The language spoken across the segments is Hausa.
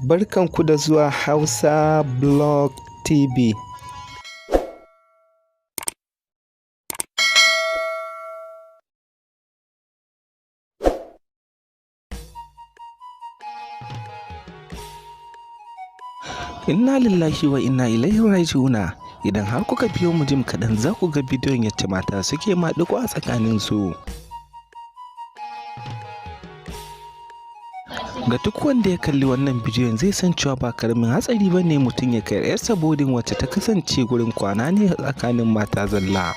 Barkanku da zuwa Hausa Blog TV. Inna lillahi wa inna ilaihi raji'una. Idan har kuka biyo mu jim kaɗan, za ku ga bidiyon yadda mata suke maɗigo a tsakaninsu. Ga duk wanda ya kalli wannan bidiyon, zai san cewa ba karamin hatsari ba ne mutum ya kai 'yarsa boarding wacce ta kasance gurin kwana ne tsakanin mata zalla.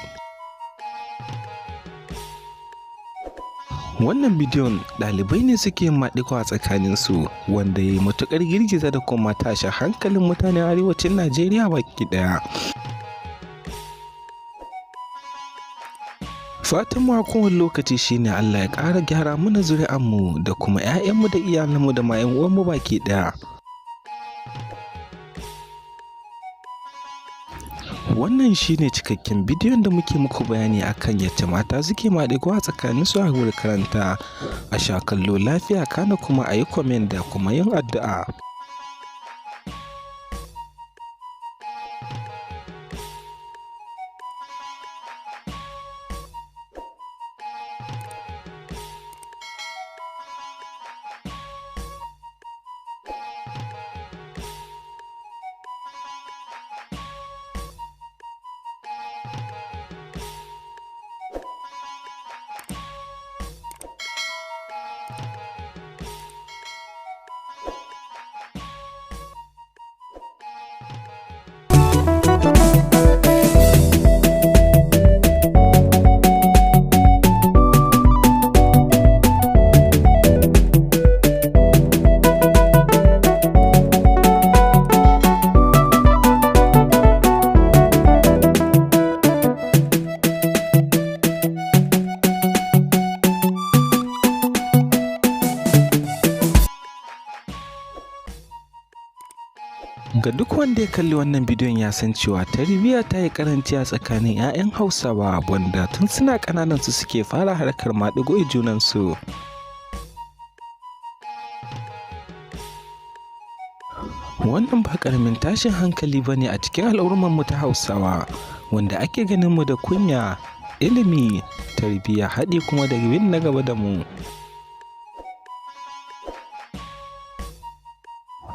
Wannan bidiyon ɗalibai ne suke maɗigo a tsakaninsu, wanda ya yi matuƙar girgiza da kuma tashi hankalin mutanen arewacin Najeriya baki ɗaya. Fatan mu a kowane lokaci shine Allah ya ƙara gyara mana zuri'anmu da kuma 'ya'yanmu da iyalanmu da ma 'yan uwanmu baki ɗaya. Wannan shine cikakken bidiyon da muke muku bayani akan yadda mata suke maɗigo a tsakaninsu a makaranta. A sha kallo lafiya, kana kuma a yi comment da kuma yin addu'a. Ga duk wanda ya kalli wannan bidiyon, ya san cewa tarbiyya ta yi karanci a tsakanin 'ya'yan Hausawa, wanda tun suna ƙananan su suke fara harkar maɗigo junansu. Wannan ba ƙaramin tashin hankali ba ne a cikin al'ummarmu ta Hausawa, wanda ake ganin mu da kunya, ilimi, tarbiyya, haɗi kuma da bin na gaba da mu.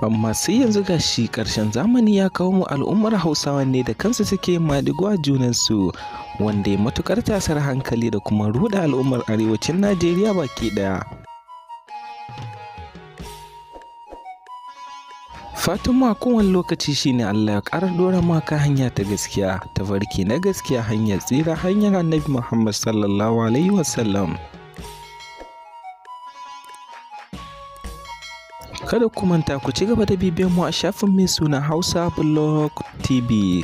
Amma sai yanzu ga shi ƙarshen zamani ya kawo mu, al'ummar Hausawa ne da kansu suke maɗigo a junansu, wanda ya matuƙar tasar hankali da kuma ruɗe al'ummar arewacin Najeriya baki ɗaya. Fatan mu a kowane lokaci shine Allah ya ƙara ɗora mu kan hanya ta gaskiya, tafarki na gaskiya, hanyar tsira, hanyar Annabi Muhammad sallallahu alaihi wasallam. Kada ku manta ku ci gaba da bibiyan mu a shafin mai suna Hausa Blog TV.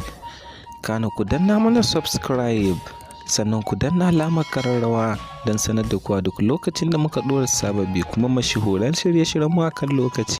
Kana ku danna mana subscribe, sannan ku danna alamar kararrawa don sanar da ku a duk lokacin da muka ɗora sababbi kuma mashahuran shirye-shiryen mu akan lokaci.